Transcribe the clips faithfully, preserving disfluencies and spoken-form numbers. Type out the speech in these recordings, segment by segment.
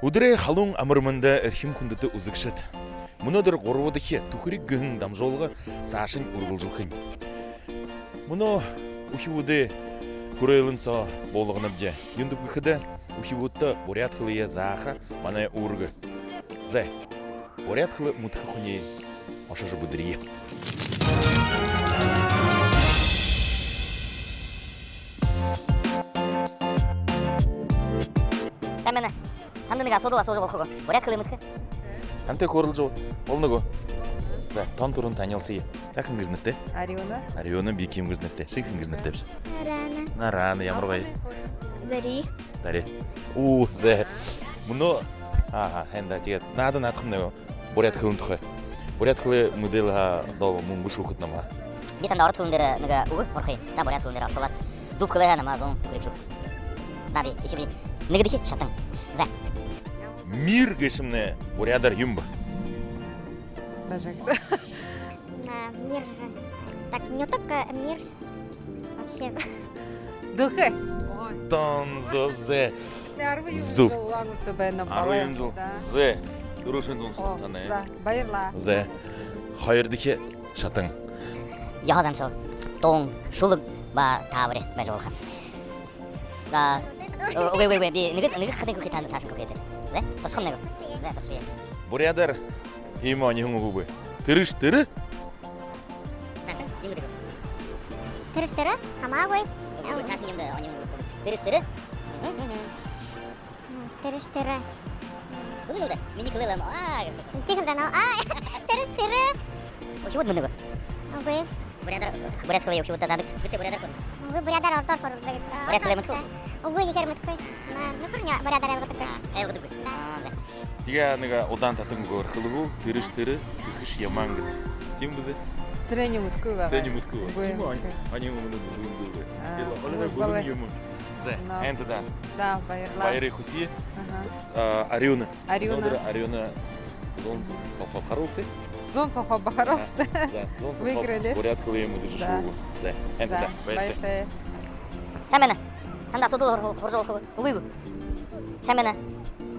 Үдэрэй халуун амар мэндэ, эрхим хүндэтэ үзэгшэд! Мүнөөдэр гурбадахи «Түхэриг» гэһэн дамжуулга саашань үргэлжэлхэнь. Мүнөө үхибүүдэй хүрээлэн соо буулганабди. Юундэб гэхэдэ, үхибүүдтэ буряад хэлые зааха манай үүргэ. Зай, буряад хэлэ мэдэхэ хүниие ошожо бэдэрье. Сайн байна. Танда нэгэ асуудал асуужа болохо гү? Буряад хэлэ мэдэхэ гү? Тантай хөөрэлдэжэ болоно гү? За, тон түрүүн танилсая. Та хэн гэжэ нэрэтэйбши? Арюна. Арюна, би Ким гэжэ нэрэтэйб. Ши хэн гэжэ нэрэтэйбши? Нарана. Нарана, ямар гоё. Дари. Дари. Уу, зай. Мүнөө, аха, һайн даа, тиигээд наада наадахамнай гү? Буряад хэлэн тухай. Буряад хэлэ мэдэл һаа, доо мүнгэ шүүхэт намһаа. Би танда ород хэлэн дээрэ нэгэ үгэ һурахаб. Та буряад хэлэн дээрэ оршуулаад, зүб хэлээ һаа, намһаа зуун түхэриг шүүхэт. Наадая, эхилэе. Нэгэдэхи шатан. За. Мир гээшэмнай буряадаар юун бэ? Даже. А, мир. Так, нютаг, э, мир. Вообще. Дэлхэй. Тон зүб, зай. Зүб. Арбан юһэн жэл. Зай. Түрүүшын зуун сохо танай. За, баярлаа. Зай. Хоёрдохи шатан. Ёһо заншал. Дуун, шүлэг ба таабари байжа болохо. А, үгы, үгы, үгы, би нэгэ, нэгэ хадын хүхэ, танда саашань хүхэ тээ. Зай, туршахамнай гү? Зай, туршая. Буряадаар иимэ оньһон үгэ бии. Тэрэш тэрэ. Саашань юун гэдэг бэ? Тэрэш тэрэ, хамаагүй. Саашань юун даа, оньһон үгэ. Тэрэш тэрэ. Мгм, мгм. М, тэрэш тэрэ. Хэлэл даа, минии хэлэл ам. А, тиихэдэ, ну, а, тэрэш тэрэ. Үхибүүд мэдэнэ гү? Үгы. Буряадаар, буряад хэлэ үхибүүдтэ заадаг. Гэртээ буряадаар хөөрэлдэнэ. Үгы, буряадаар, ородоор хөөрэлдэнэ. Буряад хэлэ мэдэхэ гү? Үгы, ехээр мэдэхэгүй. Манай нүхэр нёо буряадаар ойлгодоггүй. А, ойлгодоггүй. Да. А, зай. Тиигээ нэгэ удаан татан үгөөр хэлэе гү? Тэрэш тэрэ, тэхэш ямаан гэдэг. Тиимэ бэзэ? Тэрэниие мэдэхэгүй байгаа. Тэрэниие мэдэхэгүй байгаа. Үгы. Тиимэ, ани, ани үнэн үнэн. А, тиигээд олигой үгы, бүлэг болой юм. Зай, ну, һайн даа. За, баярлаа. Баярые хүсэе. Аха. А, Арюна. Арюна. Мүнөөдэр Арюна зуун солхооб харуулта. Зуун солхооб харуулта. За, зуун солхооб. Выиграли. Буряад хэлэ мэдэжэ шүүгээ. За, һайн даа. Баяртай. Сайн байна. Танда асуудал һур-, һуража болохо гү? Үгы гү? Сайн байна.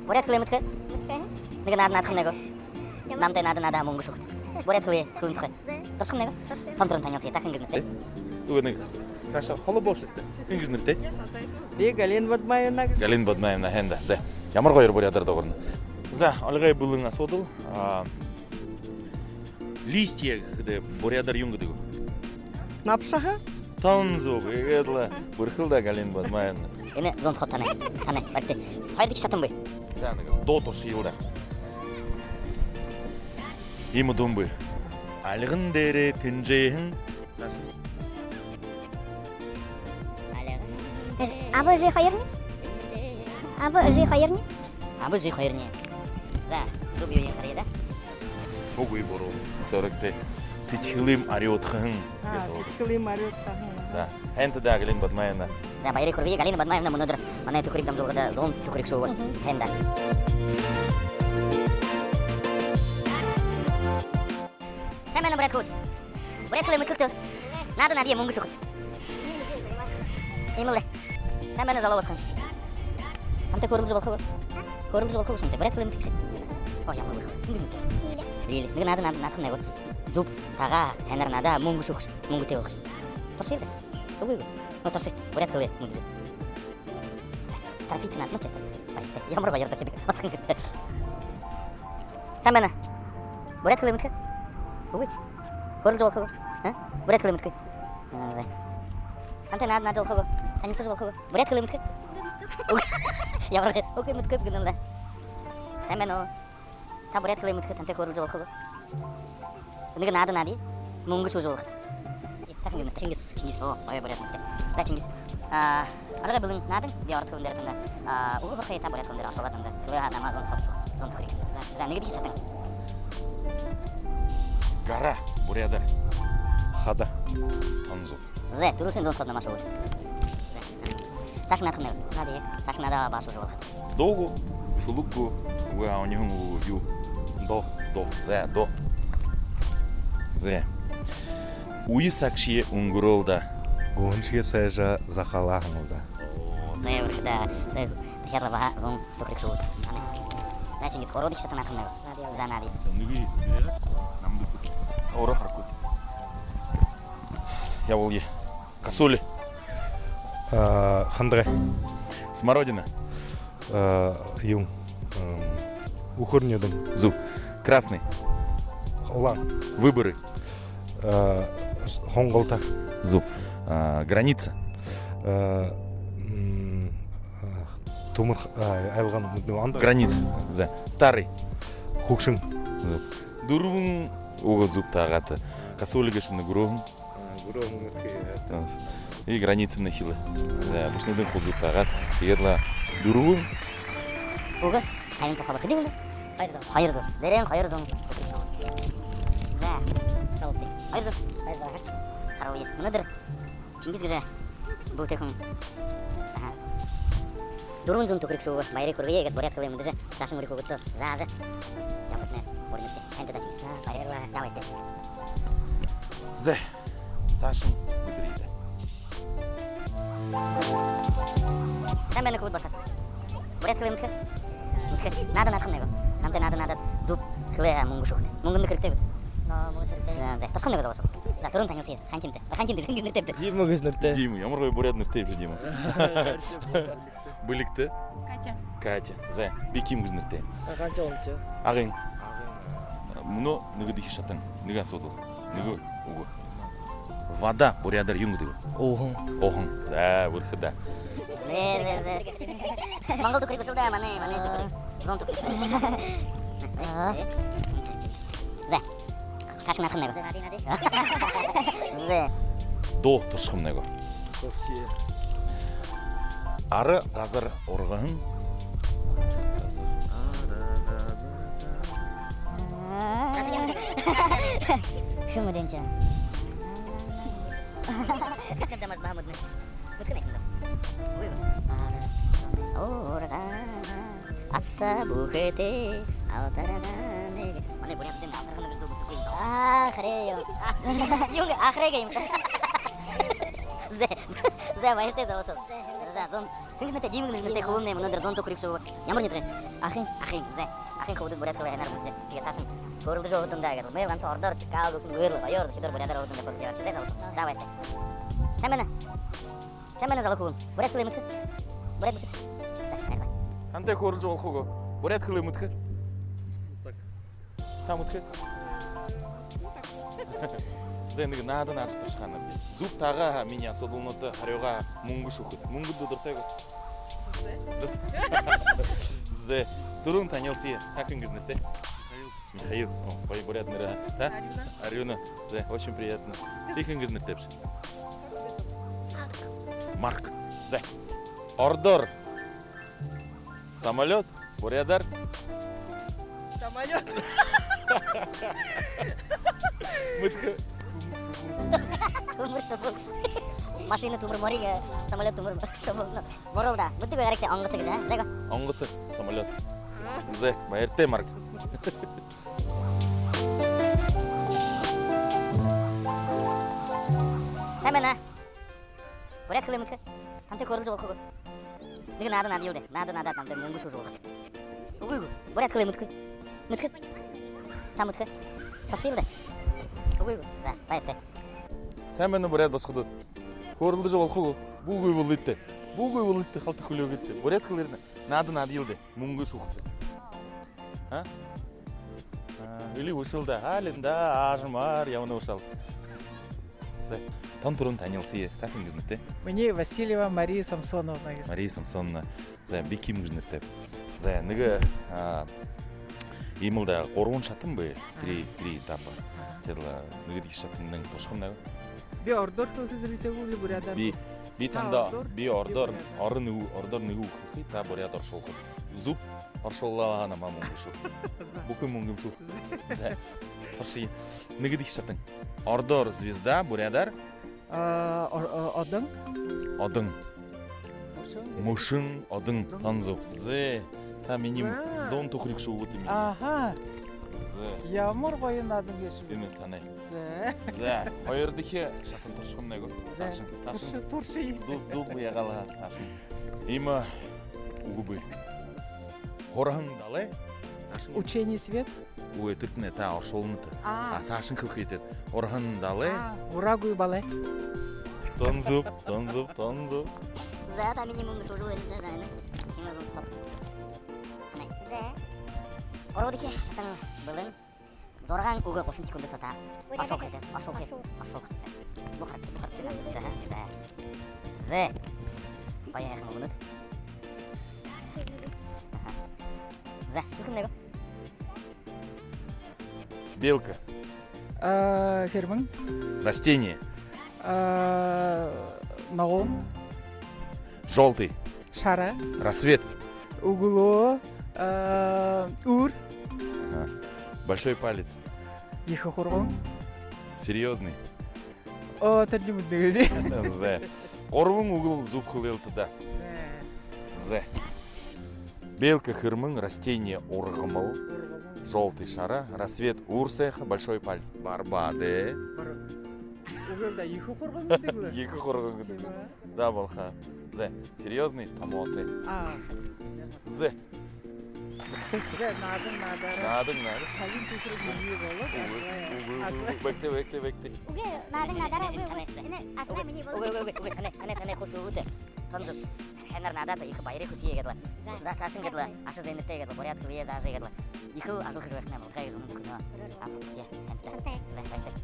Буряад хэлэ мэдэхэ гү? Мэдэхэ. Нэгэ наада наадахамнай гү? Намтай наада наадаа, мүнгэ шүүхэт. Буряад хэлэ, хэлэн тухай. Туршахамнай гү? Туршая. Тон түрүүн танилсая. Та хэн гэжэ нэрэтэйбши? Үгы, нэгэ. Таашаа холо бошо. Хэн гэжэ нэрэтэйбши? Би Галина Бадмаевна гэжэ. Галина Бадмаевна, һайн даа. Зай. Ямар гоёор буряадаар дуугарна. За, олигой бүлэг асуудал. А, листья гэхэдэ буряадаар юун гэдэг бэ? Набшаһан. Тон зүб, иигээд лэ бэрхэл даа, Галина Бадмаевна. Энэ зуун солхооб танай. Танай, баригты. Хоёрдохи шатан бии. За, нэгэ дуу туршаял даа. Иимэ дуун бии. Альган дээрээ тэнжээһэн. Аба эжы хоёрни? Аба эжы хоёрни? Аба эжы хоёрни. За, зүб юуень харая даа. Үгы, буруу. Сорогтой. Сэдьхэлыем арюудхаһан. А, сэдьхэлыем арюудхаһан. За. Һайн даа, Галина Бадмаевна. За, баярые хүргэе. Галина Бадмаевна мүнөөдэр манай «Түхэриг» дамжуулгада зуун түхэриг шүүгээ. Мгм. Һайн даа. Сайн байна, буряад хүбүүд. Буряад хэлэ мэдэхэ гүт? Наада наадая, мүнгэ шүүхэт. Иимэл даа. Сайн байна, залуу басаган. Шамтай хөөрэлдэжэ болохо гү? Хөөрэлдэжэ болохо гү шамтай? Буряад хэлэ мэдэхэ гүш? О, ямар гоё. Хэн гэжэ нэрэтэйбши? Лили. Лили. Нэгэ наада наад-, наадахамнай гү? Зүб, тагаа, һайнаар наадаа, мүнгэ шүүхэш. Мүнгэтэй болохош. Туршая даа. Үгы гү? Ну, туршыш. Буряад хэлэ мэдэжэ. Торопиться надо, ну, типа. Баяртай. Ямар гоёор даа гэдэг. Басаган гэжэ. Сайн байна. Буряад хэлэ мэдэхэ гү? Үгы. Хөөрэлдэжэ болохо гү? А? Буряад хэлэ мэдэхэ гү? А, зай. Тантай наада наадажа болохо гү? Танилсажа болохо гү? Буряад хэлэ мэдэхэ гү? Үгы. Ямар гоё. Үгы, мэдэхэгүй гэнэл даа. Сайн байна уу? Та буряад хэлэ мэдэхэ гү, тантай хөөрэлдэжэ болохо гү? Нэгэ наада наадая. Мүнгэ шүүжэ болохот. Та хэн гэжэ нэрэтэйбши? Чингис. Чингис. О, гоё буряад нэрэтэй. За, Чингис. А, олигой бүлэг наадан, би ород хэлэн дээрэ танда, а, үгэ һурахаб, та буряад хэлэн дээрэ оршуулаад намда хэлээ һаа, намһаа зуун солхооб, зуун түхэриг. За, за, нэгэдэхи шатан. Гора, буряадаар. Хада. Тон зүб. За, түрүүшын зуун солхооб намһаа шүүгыт. За. Саашань наадахамнай гү? Наадая. Саашань наадаа, баһа шүүжэ болохот. Дуу гү, шүлэг гү, үгы, а, оньһон үгэ гү, юу? Дуу, дуу. За, дуу. За. Үе сагшье үнгэрөөл даа. Гүншье сайжа захалаа һэн лэ даа. О, за, бэрхэ даа. За, дахяад лэ баһа зуун түхэриг шүүгыт. Танай. За, Чингис, гурбадахи шатан наадахамнай гү? За, наадая. Нэгэ үгөөр намда үгыт. Орохо аргагүй. Ябуулая. Косули. А, хандагай. Смородина. А, юун? Ам, үхэр нюдэн. Зүб. Красный. Улаан. Выборы. А, хонголто. Зүб. А, граница. А, м, а, түмэр, а, айлган, ну, анда. Граница. За. Старый. Хүгшэн. Зүб. Дүрбэн үгэ зүб таагаат. Косули гээшэмнай гүрөөһэн. А, гүрөөһэн мэдэхэ. И границамнай хилэ. За, бэшэнүүдынь хуу зүб таагаат. Тиигээд лэ дүрбэн. Үгэ. Табин соо хабар хэды юм бэ? Хоёр зуун. Хоёр зуун. Дээрэнь хоёр зуун. За. Толтой. Хоёр зуун. Хоёр зуун. Харая. Мүнөөдэр Чингис гэжэ бүтэхэ хүн. Аха. Дүрбэн зуун түхэриг шүүбэ. Баяр хүргэе. Иигээд буряад хэлээ мэдэжэ, саашань үри хүүгэдтэ заажа ябахатнай уринабди. Танда даа, Чингис. Баярлаа. За, баяртай. За, саашань үдэрье даа. Сайн байна, хүбүүд, басагад. Буряад хэлээ мэдэхэ? Мэдэхэ. Наада наадахамнай гү? Намтай наада наадаад, зүб хэлээ һаа, мүнгэ шүүхэт. Мүнгэн хэрэгтэй гүт? Но, мүнгэн хэрэгтэй. За, за. Тосхомнай гү, залуушуул? За, түрүүн танилсая. Хаанахи юм та? Хаанахи юм, хэн гэжэ нэрэтэйбта? Дима гэжэ нэрэтэй. Дима, ямар гоё буряад нэрэтэй юм ши, Дима. Бэлигтэ? Катя. Катя. За, би Ким гэжэ нэрэтэй. А, хаанахи юм ши? Агын. Агын. Мүнөө нэгэдэхи шатан. Нэгэ асуудал. Нэгэ үгэ. Вода буряадаар юун гэдэг бэ? Уһан. Уһан. За, бэрхэ даа. Зэ, зэ, зэ. Монгол түхэриг бэшэл даа, манай, манай түхэриг. Зуун түхэриг. Аа. За. Саашань наадахамнай гү? Зэ. Дуу туршахамнай гү? Туршая. Ара газар ургаһан. Ара газар. Хэн мэдэнэ ши? Хэндэ маш баһа мэдэнэ. Мэдэнэ хэндэ. Ой, ара. Ургаһан. Аса бүхэтэй алтарганаг. Манай буряадууд энэ алтарганаг гэжэ дуу мэдэхэгүй юм заа. Аа, харин юу. Юун, аа, харин юм. Зэ. Зэ, баяртай, залуушуул. За, зуун. Хэн гэжэ нэрэтэй? Дима гэжэ нэрэтэй, хүбүүмнай мүнөөдэр зуун түхэриг шүүбэ. Ямар нютагай? Агын. Агын, зэ. Агын хүбүүд буряад хэлээ һайнаар мэдэжэ, тиигээд саашань хөөрэлдэжэ ябахат даа гээд. Мэл ганса ородоор, чикаго гэлсэн, гүрөөл, гоёор, сэхидээр буряадаар хөөрэлдөөд ябахат даа. Зэ, залуушуул. За, баяртай. Сайн байна. Сайн байна, залуу хүбүүн. Буряад хэлээ мэдэхэ? Буряад бэшэ. За, баярлаа. Тантай хөөрэлдэжэ болохо гү? Буряад хэлээ мэдэхэ? Так. Та мэдэхэ? Зэ, нэгэ наада наадажа туршахамнай. Зүб таагаа һаа, минии асуудалнуудта харюугаа һаа, мүнгэ шүүхэт. Мүнгэдэ дуратай гүт? Дуратай. Зэ, түрүүн танилсая. Та хэн гэжэ нэрэтэй? Михаил. Михаил. О, гоё буряад нэрэ, а? Та? Арюна. Арюна. Зэ, очень приятно. Та хэн гэжэ нэрэтэйбши? Марк. Марк. Зэ. Ородоор самолёт, буряадаар? Самолёт. Мэдэхэ? Түмэр шубуун. Машина түмэр морин, э, самолёт түмэр шубуун. Буруу даа. Мэдэхэгүй, гарагты, онгосо гэжэ, а? Зэ гү? Онгосо, самолёт. Зэ, баяртай, Марк. Сайн байна. Буряад хэлээ мэдэхэ? Тантай хөөрэлдэжэ болохо гү? Нэгэ наада наадаял даа. Наада наадаад, намтай мүнгэ шүүжэ болохот. Үгы гү? Буряад хэлээ мэдэхэгүй? Мэдэхэ? Та мэдэхэ? Туршаял даа. Үгы гү? За, баяртай. Сайн байна, буряад басагадууд. Хөөрэлдэжэ болохо гү? Бү үгы болыт даа. Бү үгы болыт даа, халта хүлеэгыт даа. Буряад хэлээрнь наада наадаял даа. Мүнгэ шүүхэт. А? А, или бэшэл даа. Халин даа, аажамаар ябана бэшэл. Зэ. Тон түрүүн танилсая. Та хэн гэжэ нэрэтэйбта? Минии Васильева Мария Самсоновна гэжэ. Мария Самсоновна. Зэ, би Ким гэжэ нэрэтэйб. Зэ, нэгэ, а, иимэл даа, гурбан шатан бэ. Три, три этапа. Тиигээд лэ, а, нэгэдэхи шатанай туршахамнай гү? Би ородоор хэлэхэ хэрэгтэй гү, или буряадаар? Би, би танда, би ородоор, ород нэгэ, ородоор нэгэ үгэ хэлэхэб, та буряадаар оршуулхат. Зүб оршуулаа һаа, намһаа мүнгэ шүүхэт. За. Бүхы мүнгыем шүүхэт. За. За. Туршая. Нэгэдэхи шатан. Ородоор звезда, буряадаар? А, о-, о-, одон. Одон. Мүшэн. Мүшэн, одон, тон зүб. Зэ. Та минии зуун түхэриг шүүгээт юм. Аха. Зэ. Ямар гоё наадан гээшэб. Энэ танай. Зэ. Зэ. Хоёрдохи шатан туршахамнай гү? Зэ. Саашань, саашань. Туршая, туршая. Зүб, зүб яагаал һаа, саашань. Иимэ үгэ бии. Һураһан далай, Учение свет. Үгы, тэрэтнай та оршуулнат. А. А, саашань хэлэхэ ёһотой. Урһан далай. А, урагүй балай. Тон зүб, тон зүб, тон зүб. За, та минии мүнгэ шүүжэ үгэнэт даа, зай. Иимэ зуун сохор. Ханай. За. Гурбадахи шатан бэлэн. Зургаан үгэ гушан секунда соо таа. Оршуулха ёһотой, оршуулха ёһотой, оршуулха ёһотой. Бухарта, бухарта. Аха, за. За. Баян яахан үгэнүүд. Аха. За, нүхэн нэгэ. Белка. А, хэрмэн. Растение. А, ногоон. Жёлтый. Шара. Рассвет. Үглөө. А, үүр. Ага. Большой палец. Ехэ хурган. Серьёзный. Оо, тэрэ юумэ мэдэнэгүйб. За. Гурбан үгэл зүб хэлээл даа. За. За. Белка — хэрмэн, растение — ургамал, жёлтый — шара, рассвет — үүр сайха, большой палец — барбаадай. Үгы л даа, ехэ хурган гэдэг лэ. Ехэ хурган гэдэг. Тиимэ. За, болохо. За, серьёзный — томоотой. А. За. За, наадан наадаарай. Наадан наадаарай. Табин түхэриг минии болоо. Үгы, үгы, үгы. Бэгты, бэгты, бэгты. Үгы, наадан наадаарай, үгы, үгы. Энэ ашалаа минии болоо. Үгы, үгы, үгы, үгы. Танай, танай, танай хуу шүүбэтэй. Тон зүб. Һайнаар наадаад, ехэ баяр хүсэе гээд лэ. За. За, саашань гээд лэ, аша зээнэртэй гээд лэ, буряад хэлэеэ заажа гээд лэ. Ехэл ажал хэжэ байхатнай болтогой гэжэ үнэн бүхэнөө. Амтан хүсэе. Амтан. Амтан. За, амтан.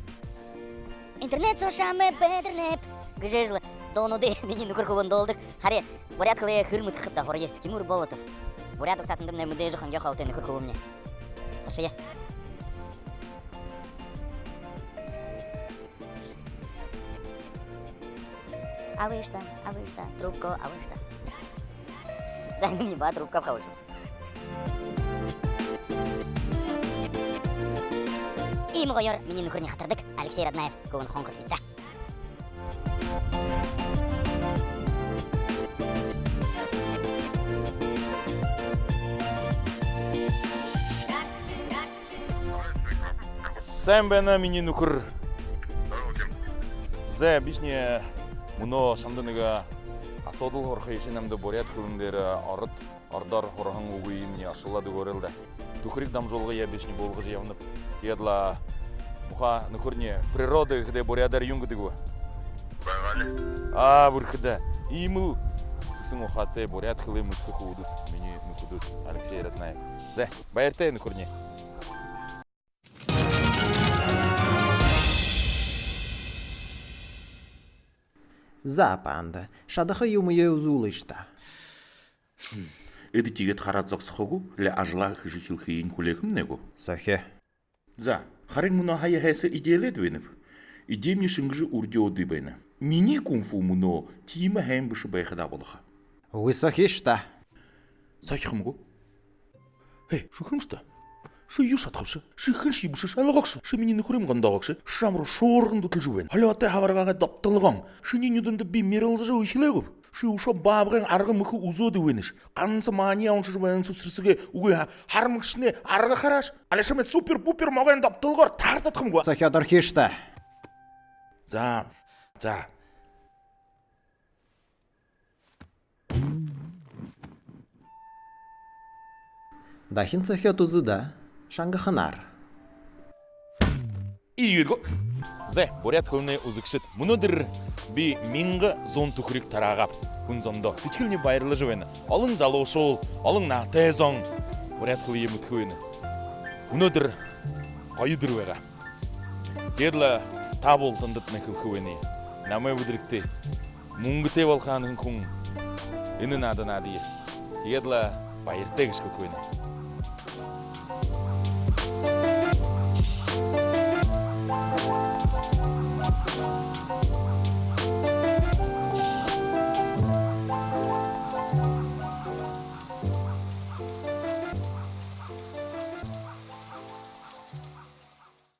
Интернет соо шамайе бэдэрнэб гэжэ лэ дуунуудые минии нүхэр хүбүүн дуулдаг. Харин буряад хэлэеэ хэр мэдэхэб даа, һурая. Тимур Болотов. Буряад угсаатандамнай мэдээжэ хонгёо хоолойтой нүхэр хүбүүмни. Ташая. Абыш даа, абыш даа, трубка абыш даа. За, энэмни баһа трубка абаха болошоо. Иимэ гоёор минии нүхэрни хатардаг Алексей Раднаев хүбүүн хонхор хитэ. Сайн байна, минии нүхэр. За, бишни мүнөө шамда нэгэ асуудал һурахые, ши намда буряад хэлэн дээрэ ород, ородоор һураһан үгыемни оршуулаад үгөөрэй л даа. Түхэриг дамжуулгаяа бишни буулгажа ябанаб. Тиигээд лэ муха нүхэрни, природа гэхэдээ буряадаар юун гэдэг бэ? Байгаали. А, бэрхэ даа. Иимэл сэсэн ухаатай, буряад хэлэ мэдэхэ хүбүүд минии нүхэдүүд. Алексей Раднаев. За, баяртай, нүхэрни. За, панда, шадаха юумэеэ үзүүлыш даа. Эдэ тиигээд хараад зогсохо гү, али ажалаа хэжэ эхилхыень хүлеэхэмнай гү? Сохё. За, харин мүнөө һая һайса эдеэлээд байнаб. Эдеэмни шэнгэжэ үрдёогүй байна. Минии кунг-фу мүнөө тиимэ һайн бэшэ байха даа болохо. Үгы, сохииш даа. Сохихом гү? Хэ, шүхэмшта. Ши юу шадахабши? Ши хэншье бэшэш, ойлгоогши. Ши минии нүхэрыем гондоогоогши. Ши шамруу шуурган дүтэлжэ байна. Холёотой хабаргаагай добтолгоон. Шинии нюдэндэ би мэрэлдэжэ эхилээгүйб. Ши үшөө баабгайн арга мэхэ үзөөд байнаш. Ганса маани уншажа байнаш, сэрсэгээ үгы, ха-, харамагшни арга харааш. Али шамайе супер-пупер могойн добтолгоор таһардадаг юм гү? Сохёод орхииш даа. За, за. Дахин сохёод үзэ даа, шангаханаар. Иигээд гү? Зэ, буряад хэлэнэй үзэгшэд, мүнөөдэр би мянга зуун түхэриг тараагааб. Хүн зондоо сэдьхэлни баярлажа байна. Олон залуушуул, олон наһатай зон буряад хэлэеэ мэдэхэ байна. Мүнөөдэр гоё үдэр байгаа. Тиигээд лэ та бултандатнай хэлэхэ байнаб: намай бэдэрэгты. Мүнгэтэй болохо һанаһан хүн энэ наада наадая. Тиигээд лэ баяртай гэжэ хэлэхэ байнаб.